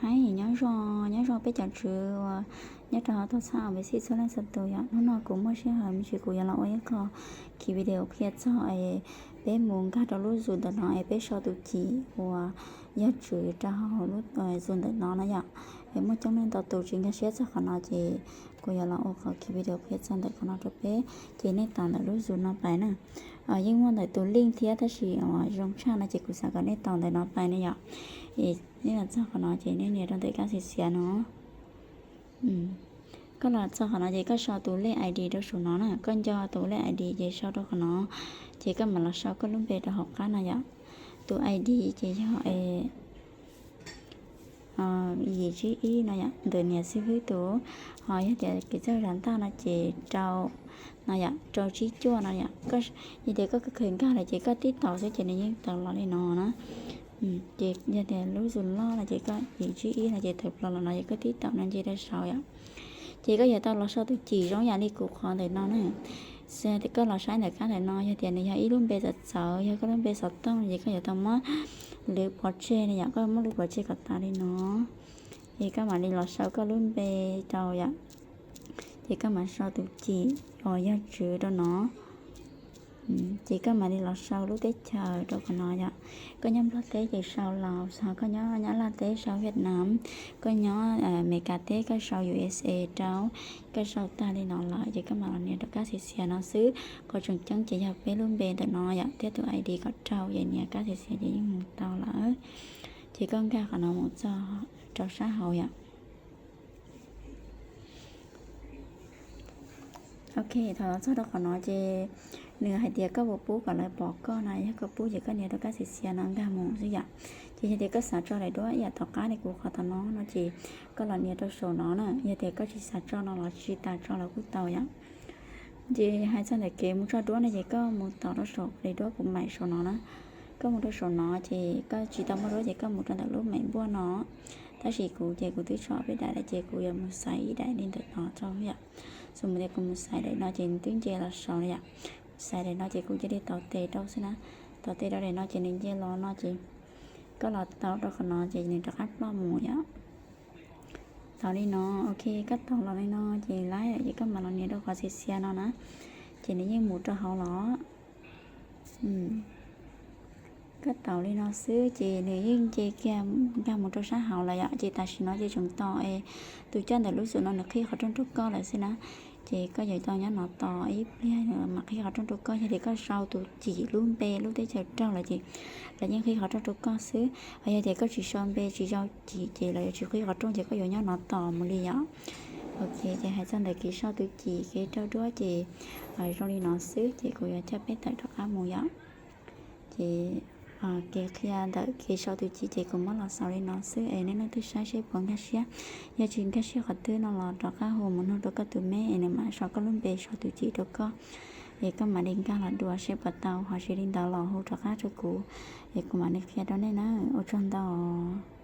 Nyob zoo, nyob zoo peb cov tswv uas nyob rau hauv tau txhab uas peb xij txhua leej txhua tus yom. Hnub no kuv muaj sij hawm me ntsis kuv yuav los ua ib qho ki video qhia txog es peb mus nkag rau lub Zoom ntawm no es peb sau tus cim uas yog tswv rau hauv lub Zoom ntawm no no yom. Es muaj coob leej ntau tus tsis nkag siab txog qhov no ces kuv yuav los ua qhov ki video qhia txog ntawm qhov no rau peb. Ces nej taus ntawm lub Zoom no pais na. Yeej muaj ntawm tus link thiab tab sis zoo tshaj no ces kuv xav kom nej taus ntawm no pais ne yom. Nej los txog qhov no ces nej nias rau ntawm kab xiav xiav no. Koj los txog qhov no ces koj sau tus lej ID rau saum no na, koj nco tus lej ID ces sau rau qhov no, ces koj mam los sau koj lub npe rau hauv qab no yom. Tus ID ces yog yim tsib ib no yom, ntawm niam xib hwb tus. Ho yog tias kev txawj zam ntaj no ces rau no yom, rau tsib cuaj no yom. Yog tias koj kheev nkag lawm ces koj tib taus xwb ces nws yeej tawm los li no na. Ces yog tias lub Zoom loj no ces koj yim tsib ib no ces tawm plaws los no ces koj tib taus no nce rau saud yom. Ces koj yuav tau los sau tus cim zoo yam li kuv qhov ntawm no na. Koj los saib ntawm kab ntawm no yog tias nws yog ib lub npe txawv txawv, yog koj lub npe xov tooj ces koj yuav tau muab lwv pov tseg no yom, koj muab lwv pov tseg kom tas li no. Ces koj mam li los sau koj lub npe rau yom. Ces koj mam sau tus cim uas yog tswv rau no. Ces koj mam li los sau lub teb chaws rau qhov no yom. Koj nyob Nplog teb ces sau Laos, ho koj nyob Nyab Laj teb sau Vietnam, koj nyob Amelikas teb koj sau USA rau. Koj sau tag li no lawm ces koj mam los nias rau kab xiav xiav no xwb. Qhov tseem ceeb ces yog peb lub npe ntawm no yom, thiab tus ID kom raug ces nias kab xiav xiav ces yeej mus tau lawm. Ces koj nkag qhov no mus txog rau sab hauv yom. Ok, thaum los txog rau qhov no ces nws hais tias koj puas pub kom lawv pom koj no, yog koj pub ces koj nias rau kab xiav xiav no nkag mus xwb yom. Ces yog tias koj xav tso daim duab ib yam tom qab li kuv qhov tom no no ces koj los nias rau saum no na, yog tias koj tsis xav tso no los tsis tas tso los kuj tau yom. Ces hais txog ntawm kev mus tso duab no ces koj mus tom rau saum daim duab kuv maim saum no na. Koj mus rau saum no ces koj tsis tau muaj duab ces koj mus rau ntawm lub maim npuaj no. Tab sis kuv ces kuv twb tso peb daim lawm ces kuv yuav mus xaiv ib daim li ntawm no tso yom. Xws li tias kuv mus xaiv daim no ces nws twb nce los saud yom. Xaiv daim no ces kuv cia li tau tes rau xwb na. Tau tes rau daim no ces nws nce los no ces koj los tau rau qhov no ces nws rov qab ploj mus yom. Tau li no, ok, koj tau los li no ces laib ces koj mam los nias rau qhov xiav xiav no na, ces nws yeej mus rau hauv los. Koj tau li no xwb ces nws yeej nce kiag nkag mus rau sab hauv lawm yom. Ces tam sim no ces tseem tos es tus coj ntawm lub Zoom no nws qhib qhov rooj rau koj lawm xwb na. Ces koj yuav tau nyob no tos ib pliag mam qhib qhov rooj rau koj. Yog tias koj sau tus cim lub npe lub teb chaws raug lawm ces lawv yeej qhib qhov rooj rau koj xwb. Ho yog tias koj tsis sau npe tsis sau cim ces lawv yuav tsis qhib qhov rooj ces koj yuav nyob no tos mus li yom. Ok, ces hais txog ntawm kev sau tus cim kev raug duab ces zoo li no xwb ces kuv yuav coj peb tawm rov qab mus yom. Ces kev qhia ntawm kev sau tus cim ces kuv muab los xaus li no xwb es nej leej twg saib seb puas nkag siab. Yog tsis nkag siab qhov twg no los rov qab hu mus nug rau koj tus me es nws mam sau koj lub npe sau tus cim rau koj, es koj mam li nkag los dua seb puas tau. Ho tsis li ntawd los hu rov qab rau kuv es kuv mam li qhia rau nej na. Ua tsaug ntau.